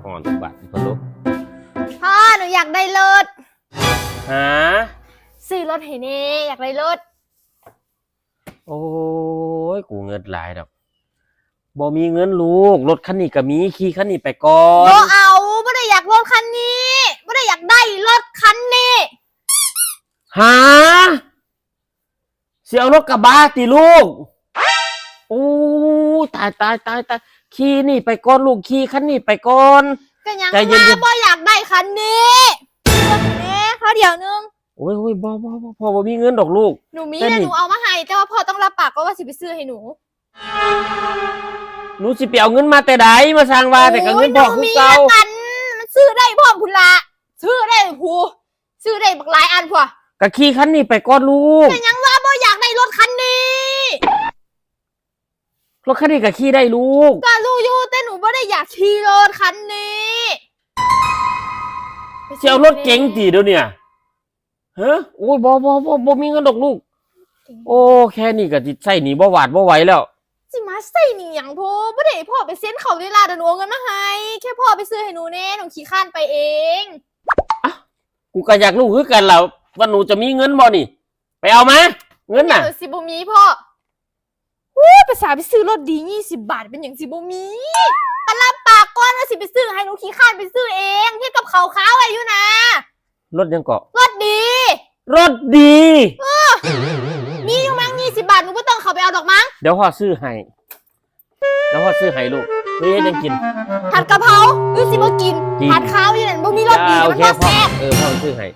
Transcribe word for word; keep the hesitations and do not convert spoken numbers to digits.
ฮ้อนบาดนี่พ่อลูก พ่อ หนูอยากได้รถ หา ซื้อรถให้แหน่ อยากได้รถ โอ้ย กูเงินหลายดอก บ่มีเงินลูก รถคันนี้ก็มี ขี่คันนี้ไปก่อน บ่เอา บ่ได้อยากรถคันนี้ บ่ได้อยากได้รถคันนี้ หา สิเอารถกระบะติลูก โอ้ย ตาย ตาย ตาย ตาย ขี่นี่ไปก่อนลูก ขี่คันนี้ไปก่อน ก็ยัง ใจเย็นๆ ว่าบ่อยากได้คันนี้ ซื้อให้แหน่ ขอเดี๋ยวนึง โอ้ย โอ้ย บ่ บ่ บ่ พ่อบ่มีเงินดอกลูก หนูมี แต่นี่ หนูเอามาให้ แต่ว่าพ่อต้องรับปากก่อนว่าสิไปซื้อให้หนู หนูสิไปเอาเงินมาแต่ใด มาสร้างว่าแต่ก็เงินพ่อคือเก่า โอ้ย หนูมีแล้วกัน มันซื้อได้พร้อมพุ้นละ ซื้อได้พู้น ซื้อได้บักหลายอันพู้น ก็ขี่คันนี้ไปก่อนลูก ก็ยังว่าบ่อยากได้รถคันนี้ รถคันนี้ก็ขี่ได้ลูก ก็รู้อยู่ แต่หนูบ่ได้อยากขี่รถคันนี้ สิเอารถเก๋งติเดี๋ยวเนี่ย ฮะ โอ้ย บ่ บ่ บ่ บ่มีเงินดอกลูก โอ้ แค่นี้ก็สิใช้หนี้บ่หวาดบ่ไหวแล้ว สิมาใช้หนี้หยังพ่อ บ่ได้ให้พ่อไปเซ็นเข้าเวลา เดี๋ยวหนูเอาเงินมาให้ แค่พ่อไปซื้อให้หนูแหน่ หนูขี้คร้านไปเอง อ่ะ กูก็อยากรู้คือกันล่ะ ว่าหนูจะมีเงินบ่นี่ ไปเอามา เงินน่ะ เดี๋ยวสิบ่มีพ่อ โอ้ย ภาษาไปซื้อรถดียี่สิบบาท เป็นหยังสิบ่มี ก็รับปากก่อนว่าสิไปซื้อให้ หนูขี้คร้านไปซื้อเอง เฮ็ดกับข้าวคาไว้อยู่นะ รถหยังเกาะ รถดี รถดี มีอยู่มั้งยี่สิบบาท หนูบ่ต้องเข้าไปเอาดอกมั้ง เดี๋ยวพ่อซื้อให้ เดี๋ยวพ่อซื้อให้ลูก เฮ้ย ยังกิน ผัดกะเพรา หรือสิบ่กิน กิน ผัดข้าวอยู่นั่น บ่มีรสดี อ่า มันบ่ โอเค พ่อ แซ่บ เออ พ่อซื้อให้